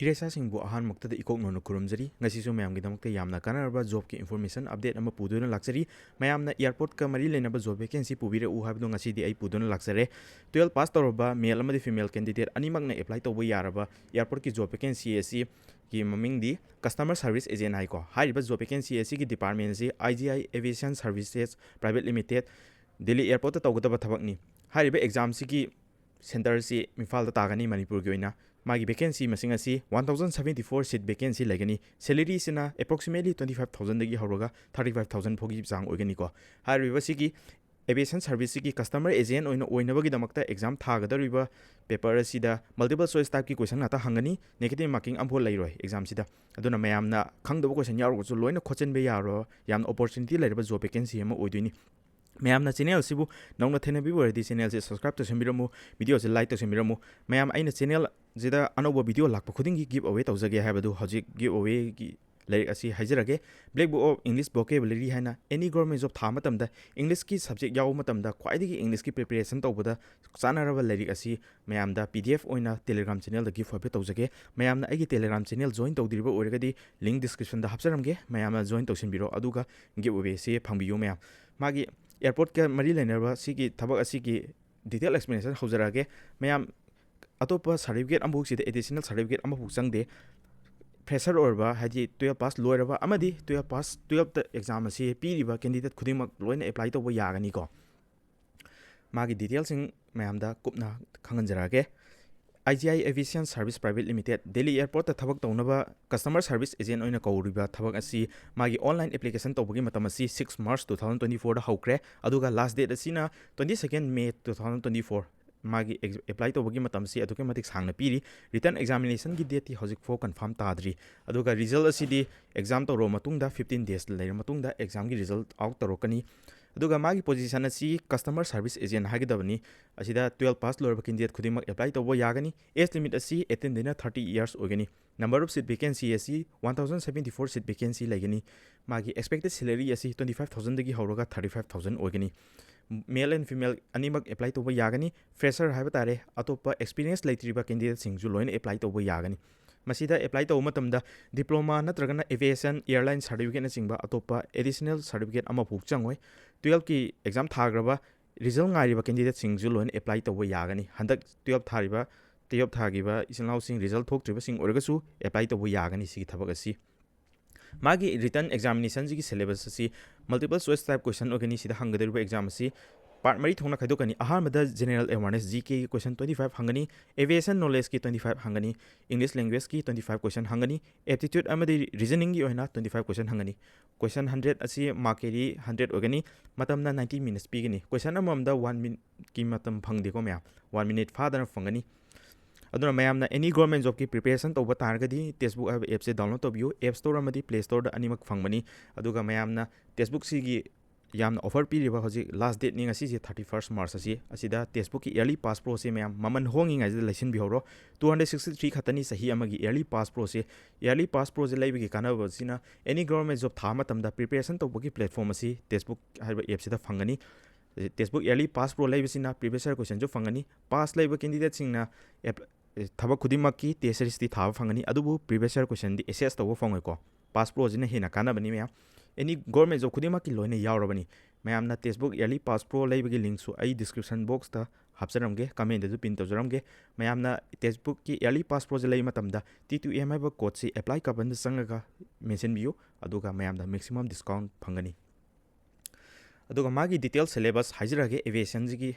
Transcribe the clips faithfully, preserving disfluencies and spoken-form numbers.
ꯏꯔꯩꯆꯥꯁꯤꯡꯕꯨ ꯑꯍꯥꯟꯕꯃꯛꯇꯗ ꯏꯀꯣꯛ ꯅꯧꯅ ꯈꯨꯔꯨꯝꯖꯔꯤ꯫ ꯉꯁꯤꯁꯨ ꯃꯌꯥꯝꯒꯤꯗꯃꯛꯇ ꯌꯥꯝꯅ ꯀꯥꯟꯅꯔꯕ ꯖꯣꯕꯀꯤ ꯏꯟꯐꯣꯔꯃꯦꯁꯟ ꯑꯞꯗꯦꯠ ꯑꯃ ꯄꯨꯗꯨꯅ ꯂꯥꯛꯆꯔꯤ꯫ ꯃꯌꯥꯝꯅ ꯑꯦꯌꯥꯔꯄꯣꯔꯠꯀ ꯃꯔꯤ ꯂꯩꯅꯕ ꯖꯣꯕ ꯚꯦꯀꯦꯟꯁꯤ ꯄꯨꯕꯤꯔꯛꯎ ꯍꯥꯏꯕꯗꯣ ꯉꯁꯤꯗꯤ ꯑꯩ ꯄꯨꯗꯨꯅ ꯂꯥꯛꯆꯔꯦ꯫ ꯇꯨꯌꯦꯜꯞ ꯄꯥꯁ ꯇꯧꯔꯕ ꯃꯦꯜ ꯑꯃꯗꯤ ꯐꯤꯃꯦꯜ ꯀꯦꯟꯗꯤꯗꯦꯠ ꯑꯅꯤꯃꯛꯅ ꯑꯦꯄ꯭ꯂꯥꯏ ꯇꯧꯕ ꯌꯥꯔꯕ ꯑꯦꯌꯥꯔꯄꯣꯔꯠꯀꯤ ꯖꯣꯕ ꯚꯦꯀꯦꯟꯁꯤ ꯑꯁꯤꯒꯤ ꯃꯃꯤꯡꯗꯤ ꯀꯁꯇꯃꯔ ꯁꯥꯔꯚꯤꯁ ꯑꯦꯖꯦꯟ ꯍꯥꯏꯀꯣ꯫ ꯍꯥꯏꯔꯤꯕ ꯖꯣꯕ ꯚꯦꯀꯦꯟꯁꯤ ꯑꯁꯤꯒꯤ ꯗꯤꯄꯥꯔꯠꯃꯦꯟꯁꯤ I G I aviation services private limited, Delhi ꯑꯦꯌꯥꯔꯄꯣꯔꯠꯇ ꯇꯧꯒꯗꯕ ꯊꯕꯛꯅꯤ꯫ ꯍꯥꯏꯔꯤꯕ ꯑꯦꯛꯖꯥꯝꯁꯤꯒꯤ ꯁꯦꯟꯇꯔꯁꯤ ꯏꯝꯐꯥꯜꯗ ꯇꯥꯒꯅꯤ꯫ ꯃꯅꯤꯄꯨꯔꯒꯤ ꯑꯣꯏꯅ ꯃꯥꯒꯤ ꯚꯦꯀꯦꯟꯁꯤ ꯃꯁꯤꯡ ꯑꯁꯤ one thousand seventy four seat vacancy ꯂꯩꯒꯅꯤ꯫ ꯁꯦꯂꯔꯤꯁꯤꯅ approximately twenty five thousandꯗꯒꯤ ꯍꯧꯔꯒ thirty five thousand ꯐꯥꯎꯒꯤ ꯆꯥꯡ ꯑꯣꯏꯒꯅꯤꯀꯣ꯫ ꯍꯥꯏꯔꯤꯕꯁꯤꯒꯤ ꯑꯦꯚꯤꯌꯦꯁꯟ ꯁꯥꯔꯚꯤꯁꯁꯤꯒꯤ ꯀꯁꯇꯃꯔ ꯑꯦꯖꯦꯟ ꯑꯣꯏꯅ ꯑꯣꯏꯅꯕꯒꯤꯗꯃꯛꯇ ꯑꯦꯛꯖꯥꯝ ꯊꯥꯒꯗꯧꯔꯤꯕ ꯄꯦꯄꯔ ꯑꯁꯤꯗ ꯃꯜꯇꯤꯄꯜ ꯆꯣꯏꯁ ꯇꯥꯏꯞꯀꯤ ꯀꯣꯏꯁꯟ ꯉꯥꯛꯇ ꯍꯪꯒꯅꯤ꯫ ꯅꯦꯒꯦꯇꯤꯚ ꯃꯥꯔꯀꯤꯡ ꯑꯃꯐꯥꯎ ꯂꯩꯔꯣꯏ ꯑꯦꯛꯖꯥꯝꯁꯤꯗ꯫ ꯑꯗꯨꯅ ꯃꯌꯥꯝꯅ ꯈꯪꯗꯕ ꯀꯣꯏꯁꯟ ꯌꯥꯎꯔꯒꯁꯨ ꯂꯣꯏꯅ ꯈꯣꯠꯆꯤꯟꯕ ꯌꯥꯔꯣ꯫ ꯌꯥꯝꯅ ꯑꯣꯄꯣꯔꯆꯨꯅꯤꯇꯤ ꯂꯩꯔꯕ ꯖꯣꯕ ꯚꯦꯀꯦꯟꯁꯤ ꯑꯃ ꯑꯣꯏꯗꯣꯏꯅꯤ꯫ ꯃꯌꯥꯝꯅ ꯆꯦꯅꯦꯜꯁꯤꯕꯨ ꯅꯧꯅ ꯊꯦꯡꯅꯕꯤꯕ ꯑꯣꯏꯔꯗꯤ ꯆꯦꯅꯦꯜꯁꯦ ꯁꯕꯁꯀ꯭ꯔꯥꯏꯕ ꯇꯧꯁꯟꯕꯤꯔꯝꯃꯨ, ꯚꯤꯗꯤꯑꯣꯁꯦ ꯂꯥꯏꯛ ꯇꯧꯁꯟꯕꯤꯔꯝꯃꯨ꯫ ꯃꯌꯥꯝ, ꯑꯩꯅ ꯆꯦꯅꯦꯜꯁꯤꯗ ꯑꯅꯧꯕ ꯚꯤꯗꯤꯑꯣ ꯂꯥꯛꯄ ꯈꯨꯗꯤꯡꯒꯤ ꯒꯤꯐ ꯑꯋꯦ ꯇꯧꯖꯒꯦ ꯍꯥꯏꯕꯗꯨ ꯍꯧꯖꯤꯛ ꯒꯤꯐ ꯑꯋꯦꯒꯤ ꯂꯥꯏꯔꯤꯛ ꯑꯁꯤ ꯍꯥꯏꯖꯔꯒꯦ꯫ Black Book of English Vocabulary ꯍꯥꯏꯅ ꯑꯦꯅꯤ ꯒꯣꯔꯃꯦꯟ ꯖꯣꯕ ꯊꯥ ꯃꯇꯝꯗ ꯏꯪꯂꯤꯁꯀꯤ ꯁꯕꯖꯦꯛ ꯌꯥꯎꯕ ꯃꯇꯝꯗ ꯈ꯭ꯋꯥꯏꯗꯒꯤ ꯏꯪꯂꯤꯁꯀꯤ ꯄ꯭ꯔꯤꯄꯦꯔꯦꯁꯟ ꯇꯧꯕꯗ ꯆꯥꯟꯅꯔꯕ ꯂꯥꯏꯔꯤꯛ ꯑꯁꯤ ꯃꯌꯥꯝꯗ ꯄꯤ ꯗꯤ ꯑꯦꯐ ꯑꯣꯏꯅ ꯇꯦꯂꯦꯒ꯭ꯔꯥꯝ ꯆꯦꯅꯦꯜꯗ ꯒꯤꯐ ꯑꯣꯏꯕ ꯇꯧꯖꯒꯦ꯫ ꯃꯌꯥꯝꯅ ꯑꯩꯒꯤ ꯇꯦꯂꯦꯒ꯭ꯔꯥꯝ ꯆꯦꯅꯦꯜ ꯖꯣꯏꯟ ꯇꯧꯗ꯭ꯔꯤꯕ ꯑꯣꯏꯔꯒꯗꯤ ꯂꯤꯡ ꯗꯤꯁꯀ꯭ꯔꯤꯞꯁꯟꯗ ꯍꯥꯞꯆꯔꯝꯒꯦ, ꯃꯌꯥꯝꯅ ꯖꯣꯏꯟ ꯇꯧꯁꯤꯟꯕꯤꯔꯣ, ꯑꯗꯨꯒ ꯒꯤꯐ ꯑꯋꯦꯁꯤ ꯐꯪꯕꯤꯌꯨ ꯃꯌꯥꯝ꯫ ꯃꯥꯒꯤ ꯑꯦꯌꯥꯔꯄꯣꯔꯠꯀ ꯃꯔꯤ ꯂꯩꯅꯔꯕ ꯁꯤꯒꯤ ꯊꯕꯛ ꯑꯁꯤꯒꯤ ꯗꯤꯇꯦꯜ ꯑꯦꯛꯁꯄ꯭ꯂꯦꯅꯦꯁꯟ ꯍꯧꯖꯔꯛꯑꯒꯦ꯫ ꯃꯌꯥꯝ, ꯑꯇꯣꯞꯄ ꯁꯥꯔꯇꯤꯐꯤꯀꯦꯠ ꯑꯃꯐꯥꯎ ꯁꯤꯗ ꯑꯦꯗꯤꯁꯅꯦꯜ ꯁꯥꯔꯇꯤꯐꯤꯀꯦꯠ ꯑꯃꯐꯥꯎ ꯆꯪꯗꯦ꯫ ꯐ꯭ꯔꯦꯁꯔ ꯑꯣꯏꯔꯕ, ꯍꯥꯏꯗꯤ ꯇꯨꯌꯦꯜꯞ ꯄꯥꯁ ꯂꯣꯏꯔꯕ ꯑꯃꯗꯤ ꯇꯨꯌꯦꯜꯞ ꯄꯥꯁ, ꯇꯨꯌꯦꯜꯞꯇ ꯑꯦꯛꯖꯥꯝ ꯑꯁꯤ ꯄꯤꯔꯤꯕ ꯀꯦꯟꯗꯤꯗꯦꯠ ꯈꯨꯗꯤꯡꯃꯛ ꯂꯣꯏꯅ ꯑꯦꯄ꯭ꯂꯥꯏ ꯇꯧꯕ ꯌꯥꯒꯅꯤꯀꯣ꯫ ꯃꯥꯒꯤ ꯗꯤꯇꯦꯜꯁꯤꯡ ꯃꯌꯥꯝꯗ ꯀꯨꯞꯅ ꯈꯪꯍꯟꯖꯔꯛꯑꯒꯦ꯫ I G I aviation service private limited, Delhi ꯑꯦꯌꯥꯔꯄꯣꯔꯠꯇ ꯊꯕꯛ ꯇꯧꯅꯕ ꯀꯁꯇꯃꯔ ꯁꯥꯔꯚꯤꯁ ꯑꯦꯖꯦꯟ ꯑꯣꯏꯅ ꯀꯧꯔꯤꯕ ꯊꯕꯛ ꯑꯁꯤ ꯃꯥꯒꯤ ꯑꯣꯟꯂꯥꯏꯟ ꯑꯦꯄ꯭ꯂꯤꯀꯦꯁꯟ ꯇꯧꯕꯒꯤ ꯃꯇꯝ ꯑꯁꯤ six March two thousand twenty fourꯗ ꯍꯧꯈ꯭ꯔꯦ, ꯑꯗꯨꯒ last date ꯑꯁꯤꯅ twenty second May two thousand twenty four꯫ ꯃꯥꯒꯤ ꯑꯦꯄ꯭ꯂꯥꯏ ꯇꯧꯕꯒꯤ ꯃꯇꯝꯁꯤ ꯑꯗꯨꯛꯀꯤ ꯃꯇꯤꯛ ꯁꯥꯡꯅ ꯄꯤꯔꯤ꯫ ꯔꯤꯇꯟ ꯑꯦꯛꯖꯥꯃꯤꯅꯦꯁꯟꯒꯤ ꯗꯦꯠꯇꯤ ꯍꯧꯖꯤꯛꯐꯥꯎ ꯀꯟꯐꯥꯔꯝ ꯇꯥꯗ꯭ꯔꯤ, ꯑꯗꯨꯒ ꯔꯤꯖꯜ ꯑꯁꯤꯗꯤ ꯑꯦꯛꯖꯥꯝ ꯇꯧꯔꯕ ꯃꯇꯨꯡꯗ, fifteen days ꯂꯩꯔꯕ ꯃꯇꯨꯡꯗ ꯑꯦꯛꯖꯥꯝꯒꯤ ꯔꯤꯖꯜ ꯑꯥꯎꯠ ꯇꯧꯔꯛꯀꯅꯤ꯫ ꯑꯗꯨꯒ ꯃꯥꯒꯤ ꯄꯣꯖꯤꯁꯟ ꯑꯁꯤ ꯀꯁꯇꯃꯔ ꯁꯥꯔꯚꯤꯁ ꯑꯦꯖꯦꯟ ꯍꯥꯏꯒꯗꯕꯅꯤ꯫ ꯑꯁꯤꯗ ꯇꯨꯌꯦꯜꯞ ꯄꯥꯁ ꯂꯣꯏꯔꯕ ꯀꯦꯟꯗꯤꯗꯦꯠ ꯈꯨꯗꯤꯡꯃꯛ ꯑꯦꯄ꯭ꯂꯥꯏ ꯇꯧꯕ ꯌꯥꯒꯅꯤ꯫ ꯑꯦꯖ ꯂꯤꯃꯤꯠ ꯑꯁꯤ eighteen ꯗꯩꯅ thirty years ꯑꯣꯏꯒꯅꯤ꯫ Number of seat vacancy ꯑꯁꯤ one thousand seventy four seat vacancy ꯂꯩꯒꯅꯤ꯫ ꯃꯥꯒꯤ ꯑꯦꯛꯁꯄꯦꯛꯇꯦꯗ ꯁꯦꯂꯔꯤ ꯑꯁꯤ twenty five thousandꯗꯒꯤ ꯍꯧꯔꯒ thirty five thousand ꯑꯣꯏꯒꯅꯤ꯫ Male and female ꯑꯅꯤꯃꯛ ꯑꯦꯄ꯭ꯂꯥꯏ ꯇꯧꯕ ꯌꯥꯒꯅꯤ꯫ ꯐ꯭ꯔꯦꯁꯔ ꯍꯥꯏꯕ ꯇꯥꯔꯦ, ꯑꯇꯣꯞꯄ ꯑꯦꯛꯁꯄꯤꯔꯤꯌꯦꯟꯁ ꯂꯩꯇ꯭ꯔꯤꯕ ꯀꯦꯟꯗꯤꯗꯦꯠꯁꯤꯡꯁꯨ ꯂꯣꯏꯅ ꯑꯦꯄ꯭ꯂꯥꯏ ꯇꯧꯕ ꯌꯥꯒꯅꯤ꯫ ꯃꯁꯤꯗ ꯑꯦꯄ꯭ꯂꯥꯏ ꯇꯧꯕ ꯃꯇꯝꯗ ꯗꯤꯄ꯭ꯂꯣꯃꯥ ꯅꯠꯇ꯭ꯔꯒꯅ ꯑꯦꯚꯤꯌꯦꯁꯟ, ꯑꯦꯌꯔꯂꯥꯏꯟ ꯁꯥꯔꯇꯤꯐꯤꯀꯦꯠꯅꯆꯤꯡꯕ ꯑꯇꯣꯞꯄ ꯑꯦꯗꯤꯁꯅꯦꯜ ꯁꯥꯔꯇꯤꯐꯤꯀꯦꯠ ꯑꯃꯐꯥꯎ ꯆꯪꯉꯣꯏ꯫ ꯇꯨꯌꯦꯜꯐꯀꯤ ꯑꯦꯛꯖꯥꯝ ꯊꯥꯈ꯭ꯔꯕ, ꯔꯤꯖꯜ ꯉꯥꯏꯔꯤꯕ ꯀꯦꯟꯗꯤꯗꯦꯠꯁꯤꯡꯁꯨ ꯂꯣꯏꯅ ꯑꯦꯄ꯭ꯂꯥꯏ ꯇꯧꯕ ꯌꯥꯒꯅꯤ꯫ ꯍꯟꯗꯛ ꯇꯨꯌꯦꯜꯐ ꯊꯥꯔꯤꯕ, ꯇꯨꯌꯦꯜꯐ ꯊꯥꯈꯤꯕ ꯏꯆꯤꯜ ꯏꯅꯥꯎꯁꯤꯡ, ꯔꯤꯖꯜ ꯊꯣꯛꯇ꯭ꯔꯤꯕꯁꯤꯡ ꯑꯣꯏꯔꯒꯁꯨ ꯑꯦꯄ꯭ꯂꯥꯏ ꯇꯧꯕ ꯌꯥꯒꯅꯤ ꯁꯤꯒꯤ ꯊꯕꯛ ꯑꯁꯤ꯫ ꯃꯥꯒꯤ ꯔꯤꯇꯟ ꯑꯦꯛꯖꯥꯃꯤꯅꯦꯁꯟꯁꯤꯒꯤ ꯁꯤꯂꯦꯕꯁ ꯑꯁꯤ ꯃꯜꯇꯤꯄꯜ ꯆꯣꯏꯁ ꯇꯥꯏꯞ ꯀꯣꯏꯁꯟ ꯑꯣꯏꯒꯅꯤ꯫ ꯁꯤꯗ ꯍꯪꯒꯗꯧꯔꯤꯕ ꯑꯦꯛꯖꯥꯝ ꯑꯁꯤ ꯄꯥꯔꯠ ꯃꯔꯤ ꯊꯣꯛꯅ ꯈꯥꯏꯗꯣꯛꯀꯅꯤ꯫ ꯑꯍꯥꯟꯕꯗ ꯖꯦꯅꯔꯦꯜ ꯑꯦꯋꯥꯔꯅꯦꯁ, ꯖꯤ ꯀꯦꯒꯤ ꯀꯣꯏꯁꯟ ꯇ꯭ꯋꯦꯟꯇꯤ ꯐꯥꯏꯚ ꯍꯪꯒꯅꯤ, ꯑꯦꯚꯤꯌꯦꯁꯟ ꯅꯣꯂꯦꯖꯀꯤ ꯇ꯭ꯋꯦꯟꯇꯤ ꯐꯥꯏꯚ ꯍꯪꯒꯅꯤ, ꯏꯪꯂꯤꯁ ꯂꯦꯡꯒ꯭ꯋꯦꯖꯀꯤ ꯇ꯭ꯋꯦꯟꯇꯤ ꯐꯥꯏꯚ ꯀꯣꯏꯁꯟ ꯍꯪꯒꯅꯤ, ꯑꯦꯞꯇꯤꯇ꯭ꯌꯨꯠ ꯑꯃꯗꯤ ꯔꯤꯖꯅꯤꯡꯒꯤ ꯑꯣꯏꯅ ꯇ꯭ꯋꯦꯟꯇꯤ ꯐꯥꯏꯚ ꯀꯣꯏꯁꯟ ꯍꯪꯒꯅꯤ꯫ ꯀꯣꯏꯁꯟ ꯍꯟꯗ꯭ꯔꯦꯠ ꯑꯁꯤ ꯃꯥꯔꯛ ꯀꯦꯔꯤ ꯍꯟꯗ꯭ꯔꯦꯠ ꯑꯣꯏꯒꯅꯤ꯫ ꯃꯇꯝꯅ ꯅꯥꯏꯟꯇꯤ ꯃꯤꯅꯠꯁ ꯄꯤꯒꯅꯤ꯫ ꯀꯣꯏꯁꯟ ꯑꯃꯃꯝꯗ ꯋꯥꯟ ꯃꯤꯅꯤꯠꯀꯤ ꯃꯇꯝ ꯐꯪꯗꯦꯀꯣ ꯃꯌꯥꯝ, ꯋꯥꯟ ꯃꯤꯅꯤꯠ ꯐꯥꯗꯅ ꯐꯪꯒꯅꯤ꯫ ꯑꯗꯨꯅ ꯃꯌꯥꯝꯅ ꯑꯦꯅꯤ ꯒꯣꯔꯃꯦꯟ ꯖꯣꯕꯀꯤ ꯄ꯭ꯔꯤꯄꯦꯔꯦꯁꯟ ꯇꯧꯕ ꯇꯥꯔꯒꯗꯤ ꯇꯦꯛꯁꯕꯨꯛ ꯍꯥꯏꯕ ꯑꯦꯞꯁꯦ ꯗꯥꯎꯟꯂꯣꯗ ꯇꯧꯕꯤꯌꯨ꯫ ꯑꯦꯞ ꯁ꯭ꯇꯣꯔ ꯑꯃꯗꯤ ꯄ꯭ꯂꯦ ꯁ꯭ꯇꯣꯔꯗ ꯑꯅꯤꯃꯛ ꯐꯪꯕꯅꯤ꯫ ꯑꯗꯨꯒ ꯃꯌꯥꯝꯅ ꯇꯦꯛꯁꯕꯨꯛꯁꯤꯒꯤ ꯌꯥꯝꯅ ꯑꯣꯐꯔ ꯄꯤꯔꯤꯕ ꯍꯧꯖꯤꯛ ꯂꯥꯁ ꯗꯦꯠꯅꯤ ꯉꯁꯤꯁꯦ, ꯊꯥꯔꯇꯤ ꯐꯥꯔꯁ ꯃꯥꯔꯆ ꯑꯁꯤ, ꯑꯁꯤꯗ ꯇꯦꯛꯁꯕꯨꯛꯀꯤ ꯏꯌꯔꯂꯤ ꯄꯥꯁ ꯄ꯭ꯔꯣꯁꯦ ꯃꯌꯥꯝ ꯃꯃꯜ ꯍꯣꯡꯉꯤꯉꯩꯁꯤꯗ ꯂꯩꯁꯤꯟꯕꯤꯍꯧꯔꯣ꯫ ꯇꯨ ꯍꯟꯗ꯭ꯔꯦꯠ ꯁꯤꯛꯁꯇꯤ ꯊ꯭ꯔꯤ ꯈꯛꯇꯅꯤ ꯆꯍꯤ ꯑꯃꯒꯤ ꯏꯌꯔꯂꯤ ꯄꯥꯁ ꯄ꯭ꯔꯣꯁꯦ꯫ ꯏꯌꯔꯂꯤ ꯄꯥꯁ ꯄ꯭ꯔꯣꯁꯦ ꯂꯩꯕꯒꯤ ꯀꯥꯟꯅꯕꯁꯤꯅ ꯑꯦꯅꯤ ꯒꯣꯔꯃꯦꯟ ꯖꯣꯕ ꯊꯥꯕ ꯃꯇꯝꯗ ꯄ꯭ꯔꯤꯄꯦꯔꯦꯁꯟ ꯇꯧꯕꯒꯤ ꯄ꯭ꯂꯦꯠꯐꯣꯔꯝ ꯑꯁꯤ ꯇꯦꯛꯁꯕꯨꯛ ꯍꯥꯏꯕ ꯑꯦꯞꯁꯤꯗ ꯐꯪꯒꯅꯤ꯫ ꯇꯦꯛꯁꯕꯨꯛ ꯏꯌꯔꯂꯤ ꯄꯥꯁ ꯄ꯭ꯔꯣ ꯂꯩꯕꯁꯤꯅ ꯄ꯭ꯔꯤꯚꯤꯌꯁ ꯏꯌꯔ ꯀꯣꯏꯁꯟꯁꯨ ꯐꯪꯒꯅꯤ꯫ ꯄꯥꯁ ꯂꯩꯕ ꯀꯦꯟꯗꯤꯗꯦꯠꯁꯤꯡꯅ ꯑꯦꯞ-, ꯊꯕꯛ ꯈꯨꯗꯤꯡꯃꯛꯀꯤ ꯇꯦꯁ ꯁꯦꯔꯤꯁꯇꯤ ꯊꯥꯕ ꯐꯪꯒꯅꯤ, ꯑꯗꯨꯕꯨ ꯄ꯭ꯔꯤꯚꯤꯌꯁ ꯏꯌꯔ ꯀꯣꯏꯁꯟꯗꯤ ꯑꯦꯁꯦꯁ ꯇꯧꯕ ꯐꯪꯉꯣꯏꯀꯣ꯫ ꯄꯥꯁ ꯄ꯭ꯔꯣꯁꯤꯅ ꯍꯦꯟꯅ ꯀꯥꯟꯅꯕꯅꯤ ꯃꯌꯥꯝ꯫ ꯑꯦꯅꯤ ꯒꯣꯔꯃꯦꯟ ꯖꯣꯕ ꯈꯨꯗꯤꯡꯃꯛꯀꯤ ꯂꯣꯏꯅ ꯌꯥꯎꯔꯕꯅꯤ꯫ ꯃꯌꯥꯝꯅ ꯇꯦꯛꯁꯕꯨꯛ ꯏꯌꯔꯂꯤ ꯄꯥꯁ ꯄ꯭ꯔꯣ ꯂꯩꯕꯒꯤ ꯂꯤꯡꯁꯨ ꯑꯩ ꯗꯤꯁꯀ꯭ꯔꯤꯞꯁꯟ ꯕꯣꯛꯁꯇ ꯍꯥꯞꯆꯔꯝꯒꯦ, ꯀꯃꯦꯟꯗꯁꯨ ꯄꯤꯟ ꯇꯧꯖꯔꯝꯒꯦ꯫ ꯃꯌꯥꯝꯅ ꯇꯦꯛꯁꯕꯨꯛꯀꯤ ꯏꯌꯔꯂꯤ ꯄꯥꯁ ꯄ꯭ꯔꯣꯁꯦ ꯂꯩꯕ ꯃꯇꯝꯗ ꯇꯤ ꯇꯨ ꯑꯦꯝ ꯍꯥꯏꯕ ꯀꯣꯗꯁꯤ ꯑꯦꯄ꯭ꯂꯥꯏ ꯀꯕꯟꯗ ꯆꯪꯉꯒ ꯃꯦꯟꯁꯤꯟꯕꯤꯌꯨ, ꯑꯗꯨꯒ ꯃꯌꯥꯝꯗ ꯃꯦꯛꯁꯤꯃꯝ ꯗꯤꯁꯀꯥꯎꯟ ꯐꯪꯒꯅꯤ꯫ ꯑꯗꯨꯒ ꯃꯥꯒꯤ ꯗꯤꯇꯦꯜ ꯁꯤꯂꯦꯕꯁ ꯍꯥꯏꯖꯔꯛꯑꯒꯦ꯫ ꯑꯦꯚꯤꯌꯦꯁꯟꯁꯤꯒꯤ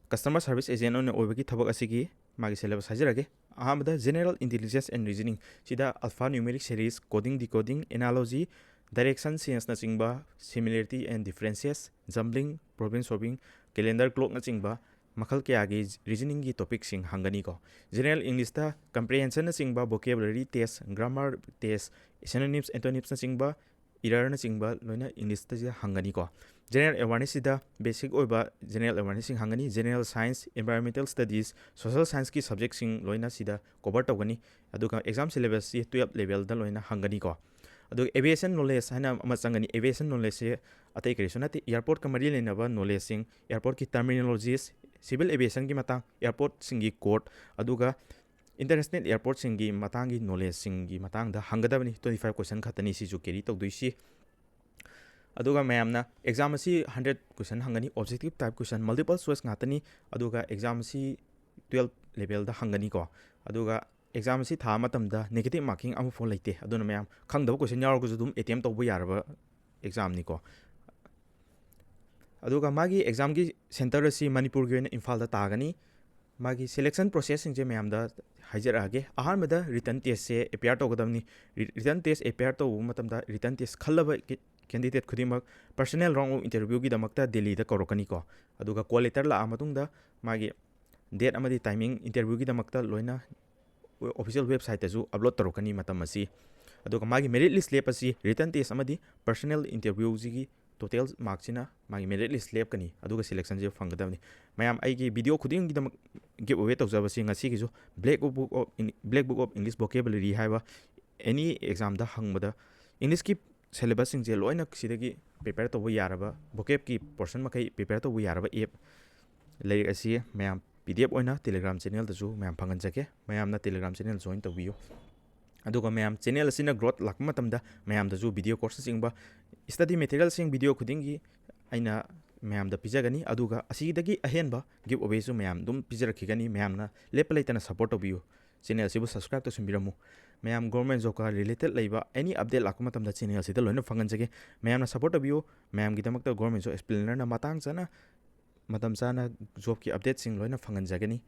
ꯀꯁꯇꯃꯔ ꯁꯥꯔꯚꯤꯁ ꯑꯦꯖꯦꯟ ꯑꯣꯏꯅ ꯑꯣꯏꯕꯒꯤ ꯊꯕꯛ ꯑꯁꯤꯒꯤ ꯃꯥꯒꯤ ꯁꯤꯂꯦꯕꯁ ꯍꯥꯏꯖꯔꯛꯑꯒꯦ꯫ ꯑꯍꯥꯟꯕꯗ ꯖꯦꯅꯔꯦꯜ ꯏꯟꯇꯦꯂꯤꯖꯦꯟꯁ ꯑꯦꯟ ꯔꯤꯖꯅꯤꯡ, ꯁꯤꯗ alpha numeric series, coding decoding, analogy, direction ꯁꯦꯟꯁꯅꯆꯤꯡꯕ, similarity and differences, jumbling, problem solving, calendar ꯀ꯭ꯂꯣꯛꯅꯆꯤꯡꯕ ꯃꯈꯜ ꯀꯌꯥꯒꯤ ꯔꯤꯖꯅꯤꯡꯒꯤ ꯇꯣꯄꯤꯛꯁꯤꯡ ꯍꯪꯒꯅꯤꯀꯣ꯫ ꯖꯦꯅꯔꯦꯜ ꯏꯪꯂꯤꯁꯇ ꯀꯝꯄ꯭ꯔꯤꯍꯦꯟꯁꯟꯅꯆꯤꯡꯕ, vocabulary test, grammar test, synonyms, ꯑꯦꯟꯇꯣꯅꯤꯝꯁꯅꯆꯤꯡꯕ, ꯏꯔꯔꯅꯆꯤꯡꯕ ꯂꯣꯏꯅ ꯏꯪꯂꯤꯁꯇꯁꯤꯗ ꯍꯪꯒꯅꯤꯀꯣ꯫ ꯖꯦꯅꯔꯦꯜ ꯑꯦꯋꯥꯔꯅꯦꯁꯁꯤꯗ ꯕꯦꯁꯤꯛ ꯑꯣꯏꯕ ꯖꯦꯅꯔꯦꯜ ꯑꯦꯋꯥꯔꯅꯦꯁꯁꯤꯡ ꯍꯪꯒꯅꯤ꯫ General science, environmental studies, social ꯁꯥꯏꯟꯁꯀꯤ ꯁꯕꯖꯦꯛꯁꯤꯡ ꯂꯣꯏꯅ ꯁꯤꯗ ꯀꯣꯚꯔ ꯇꯧꯒꯅꯤ꯫ ꯑꯗꯨꯒ ꯑꯦꯛꯖꯥꯝ ꯁꯤꯂꯦꯕꯁꯁꯤ ꯇꯨꯌꯦꯜꯞ ꯂꯦꯚꯦꯜꯗ ꯂꯣꯏꯅ ꯍꯪꯒꯅꯤꯀꯣ꯫ ꯑꯗꯨꯒ ꯑꯦꯚꯤꯌꯦꯁꯟ ꯅꯣꯂꯦꯖ ꯍꯥꯏꯅ ꯑꯃ ꯆꯪꯒꯅꯤ꯫ ꯑꯦꯚꯤꯌꯦꯁꯟ ꯅꯣꯂꯦꯖꯁꯦ ꯑꯇꯩ ꯀꯔꯤꯁꯨ ꯅꯠꯇꯦ, ꯑꯦꯌꯥꯔꯄꯣꯔꯠꯀ ꯃꯔꯤ ꯂꯩꯅꯕ ꯅꯣꯂꯦꯖꯁꯤꯡ, ꯑꯦꯌꯥꯔꯄꯣꯔꯠꯀꯤ ꯇꯔꯃꯤꯅꯣꯂꯣꯖꯤꯁ, ꯁꯤꯚꯤꯜ ꯑꯦꯚꯤꯌꯦꯁꯟꯒꯤ ꯃꯇꯥꯡ, ꯑꯦꯌꯥꯔꯄꯣꯔꯠꯁꯤꯡꯒꯤ ꯀꯣꯗ, ꯑꯗꯨꯒ ꯏꯟꯇꯔꯅꯦꯁꯅꯦꯜ ꯑꯦꯌꯥꯔꯄꯣꯔꯠꯁꯤꯡꯒꯤ ꯃꯇꯥꯡꯒꯤ ꯅꯣꯂꯦꯖꯁꯤꯡꯒꯤ ꯃꯇꯥꯡꯗ ꯍꯪꯒꯗꯕꯅꯤ꯫ Twenty five question ꯈꯛꯇꯅꯤ ꯁꯤꯁꯨ ꯀꯦꯔꯤ ꯇꯧꯗꯣꯏꯁꯤ꯫ ꯑꯗꯨꯒ ꯃꯌꯥꯝꯅ ꯑꯦꯛꯖꯥꯝ ꯑꯁꯤ hundred question ꯍꯪꯒꯅꯤ, objective type question, multiple choice ꯉꯥꯛꯇꯅꯤ꯫ ꯑꯗꯨꯒ ꯑꯦꯛꯖꯥꯝ ꯑꯁꯤ twelve levelꯗ ꯍꯪꯒꯅꯤꯀꯣ꯫ ꯑꯗꯨꯒ ꯑꯦꯛꯖꯥꯝ ꯑꯁꯤ ꯊꯥꯕ ꯃꯇꯝꯗ negative marking ꯑꯃꯐꯥꯎ ꯂꯩꯇꯦ꯫ ꯑꯗꯨꯅ ꯃꯌꯥꯝ ꯈꯪꯗꯕ question ꯌꯥꯎꯔꯒꯁꯨ ꯑꯗꯨꯝ attempt ꯇꯧꯕ ꯌꯥꯔꯕ ꯑꯦꯛꯖꯥꯝꯅꯤꯀꯣ꯫ ꯑꯗꯨꯒ ꯃꯥꯒꯤ ꯑꯦꯛꯖꯥꯝꯒꯤ ꯁꯦꯟꯇꯔ ꯑꯁꯤ ꯃꯅꯤꯄꯨꯔꯒꯤ ꯑꯣꯏꯅ ꯏꯝꯐꯥꯜꯗ ꯇꯥꯒꯅꯤ꯫ ꯃꯥꯒꯤ selection processꯁꯤꯡꯁꯦ ꯃꯌꯥꯝꯗ ꯍꯥꯏꯖꯔꯛꯑꯒꯦ꯫ ꯑꯍꯥꯟꯕꯗ written testꯁꯦ appear ꯇꯧꯒꯗꯕꯅꯤ꯫ Written test appear ꯇꯧꯕ ꯃꯇꯝꯗ written test ꯈꯜꯂꯕ candidate ꯈꯨꯗꯤꯡꯃꯛ personal round of interviewꯒꯤꯗꯃꯛꯇ ꯗꯦꯜꯂꯤꯗ ꯀꯧꯔꯛꯀꯅꯤꯀꯣ꯫ ꯑꯗꯨꯒ call letter ꯂꯥꯛꯑ ꯃꯇꯨꯡꯗ ꯃꯥꯒꯤ date ꯑꯃꯗꯤ timing interviewꯒꯤꯗꯃꯛꯇ ꯂꯣꯏꯅ official websiteꯇꯁꯨ upload ꯇꯧꯔꯛꯀꯅꯤ ꯃꯇꯝ ꯑꯁꯤ꯫ ꯑꯗꯨꯒ ꯃꯥꯒꯤ merit list ꯂꯦꯞꯄꯁꯤ written test ꯑꯃꯗꯤ personal interviewꯁꯤꯒꯤ total markꯁꯤꯅ ꯃꯥꯒꯤ merit list ꯂꯦꯞꯀꯅꯤ, ꯑꯗꯨꯒ selectionꯁꯦ ꯐꯪꯒꯗꯕꯅꯤ꯫ ꯃꯌꯥꯝ, ꯑꯩꯒꯤ video ꯈꯨꯗꯤꯡꯒꯤꯗꯃꯛ give away ꯇꯧꯖꯕꯁꯤ ꯉꯁꯤꯒꯤꯁꯨ Black Book of, Black Book of English Vocabulary ꯍꯥꯏꯕ any examꯗ ꯍꯪꯕꯗ Englishꯀꯤ syllabusꯁꯤꯡꯁꯦ ꯂꯣꯏꯅ ꯁꯤꯗꯒꯤ prepare ꯇꯧꯕ ꯌꯥꯔꯕ, vocabꯀꯤ portion ꯃꯈꯩ prepare ꯇꯧꯕ ꯌꯥꯔꯕ app ꯂꯥꯏꯔꯤꯛ ꯑꯁꯤ ꯃꯌꯥꯝ PDF ꯑꯣꯏꯅ Telegram channelꯗꯁꯨ ꯃꯌꯥꯝ ꯐꯪꯍꯟꯖꯒꯦ꯫ ꯃꯌꯥꯝꯅ Telegram channel join ꯇꯧꯕꯤꯌꯨ꯫ ꯑꯗꯨꯒ ꯃꯌꯥꯝ, channel ꯑꯁꯤꯅ growth ꯂꯥꯛꯄ ꯃꯇꯝꯗ ꯃꯌꯥꯝꯗꯁꯨ video course ꯅꯆꯤꯡꯕ study materialꯁꯤꯡ video ꯈꯨꯗꯤꯡꯒꯤ ꯑꯩꯅ ꯃꯌꯥꯝꯗ ꯄꯤꯖꯒꯅꯤ꯫ ꯑꯗꯨꯒ ꯑꯁꯤꯗꯒꯤ ꯑꯍꯦꯟꯕ give awayꯁꯨ ꯃꯌꯥꯝ ꯑꯗꯨꯝ ꯄꯤꯖꯔꯛꯈꯤꯒꯅꯤ꯫ ꯃꯌꯥꯝꯅ ꯂꯦꯞꯄ ꯂꯩꯇꯅ support ꯇꯧꯕꯤꯌꯨ꯫ Channel ꯑꯁꯤꯕꯨ subscribe ꯇꯧꯁꯤꯟꯕꯤꯔꯝꯃꯨ꯫ ꯃꯌꯥꯝ government job card related ꯂꯩꯕ any update ꯂꯥꯛꯄ ꯃꯇꯝꯗ channel ꯑꯁꯤꯗ ꯂꯣꯏꯅ ꯐꯪꯍꯟꯖꯒꯦ꯫ ꯃꯌꯥꯝꯅ support ꯇꯧꯕꯤꯌꯨ꯫ ꯃꯌꯥꯝꯒꯤꯗꯃꯛꯇ government job explainerꯅ ꯃꯇꯥꯡ ꯆꯥꯅ ꯃꯇꯝ ꯆꯥꯅ jobꯀꯤ updateꯁꯤꯡ ꯂꯣꯏꯅ ꯐꯪꯍꯟꯖꯒꯅꯤ꯫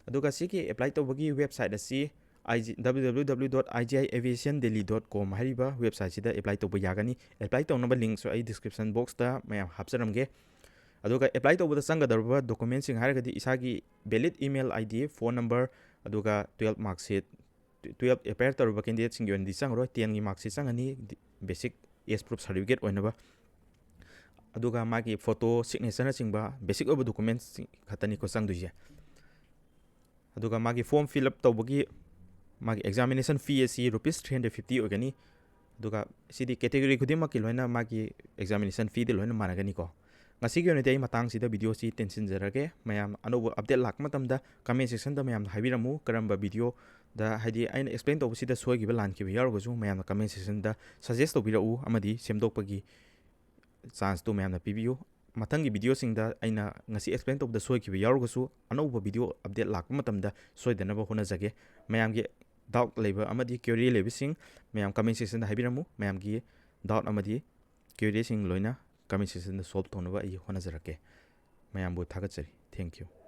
ꯑꯗꯨꯒ ꯁꯤꯒꯤ apply ꯇꯧꯕꯒꯤ website ꯑꯁꯤ IG, www.igiaviationdelhi.com ꯍꯥꯏꯔꯤꯕ websiteꯁꯤꯗ apply ꯇꯧꯕ ꯌꯥꯒꯅꯤ꯫ Apply ꯇꯧꯅꯕ linkꯁꯨ ꯑꯩ description boxꯇ ꯃꯌꯥꯝ ꯍꯥꯞꯆꯔꯝꯒꯦ꯫ ꯑꯗꯨꯒ apply ꯇꯧꯕꯗ ꯆꯪꯒꯗꯧꯔꯤꯕ documentꯁꯤꯡ ꯍꯥꯏꯔꯒꯗꯤ ꯏꯁꯥꯒꯤ valid email ID, phone number, ꯑꯗꯨꯒ twelve mark sheet, twelve appear ꯇꯧꯔꯤꯕ candidateꯁꯤꯡꯒꯤ ꯑꯣꯏꯅꯗꯤ ꯆꯪꯉꯔꯣꯏ, tenꯒꯤ mark sheet ꯆꯪꯉꯅꯤ, basic age proof certificate ꯑꯣꯏꯅꯕ꯫ ꯑꯗꯨꯒ ꯃꯥꯒꯤ photo, signatureꯅꯆꯤꯡꯕ basic ꯑꯣꯏꯕ documents ꯈꯛꯇꯅꯤꯀꯣ ꯆꯪꯗꯣꯏꯁꯦ꯫ ꯑꯗꯨꯒ ꯃꯥꯒꯤ form fill up ꯇꯧꯕꯒꯤ ꯃꯥꯒꯤ examination fee ꯑꯁꯤ rupees three hundred fifty ꯑꯣꯏꯒꯅꯤ꯫ ꯑꯗꯨꯒ ꯁꯤꯗꯤ category ꯈꯨꯗꯤꯡꯃꯛꯀꯤ ꯂꯣꯏꯅ ꯃꯥꯒꯤ examination feeꯗꯤ ꯂꯣꯏꯅ ꯃꯥꯟꯅꯒꯅꯤꯀꯣ꯫ ꯉꯁꯤꯒꯤ ꯑꯣꯏꯅꯗꯤ ꯑꯩ ꯃꯇꯥꯡꯁꯤꯗ video ꯁꯤ ꯇꯦꯟꯁꯤꯟꯖꯔꯒꯦ꯫ ꯃꯌꯥꯝ ꯑꯅꯧꯕ update ꯂꯥꯛꯄ ꯃꯇꯝꯗ comment section ꯗ ꯃꯌꯥꯝꯅ ꯍꯥꯏꯕꯤꯔꯝꯃꯨ, ꯀꯔꯝꯕ video ꯗ, ꯍꯥꯏꯗꯤ ꯑꯩꯅ explain ꯇꯧꯕꯁꯤꯗ ꯁꯣꯏꯈꯤꯕ ꯂꯥꯟꯈꯤꯕ ꯌꯥꯎꯔꯒꯁꯨ ꯃꯌꯥꯝꯅ comment section ꯗ suggest ꯇꯧꯕꯤꯔꯛꯎ ꯑꯃꯗꯤ ꯁꯦꯝꯗꯣꯛꯄꯒꯤ chance ꯇꯨ ꯃꯌꯥꯝꯅ ꯄꯤꯕꯤꯌꯨ꯫ ꯃꯊꯪꯒꯤ video ꯁꯤꯡꯗ ꯑꯩꯅ ꯉꯁꯤ explain ꯇꯧꯕꯗ ꯁꯣꯏꯈꯤꯕ ꯌꯥꯎꯔꯒꯁꯨ ꯑꯅꯧꯕ video update ꯂꯥꯛꯄ ꯃꯇꯝꯗ ꯁꯣꯏꯗꯅꯕ ꯍꯣꯠꯅꯖꯒꯦ꯫ ꯃꯌꯥꯝꯒꯤ doubt ꯂꯩꯕ ꯑꯃꯗꯤ query ꯂꯩꯕꯁꯤꯡ ꯃꯌꯥꯝ comment section ꯗ ꯍꯥꯏꯕꯤꯔꯝꯃꯨ꯫ ꯃꯌꯥꯝꯒꯤ doubt ꯑꯃꯗꯤ query ꯁꯤꯡ ꯂꯣꯏꯅ comment section ꯗ solve ꯇꯧꯅꯕ ꯑꯩ ꯍꯣꯠꯅꯖꯔꯛꯀꯦ꯫ ꯃꯌꯥꯝꯕꯨ ꯊꯥꯒꯠꯆꯔꯤ꯫ Thank you꯫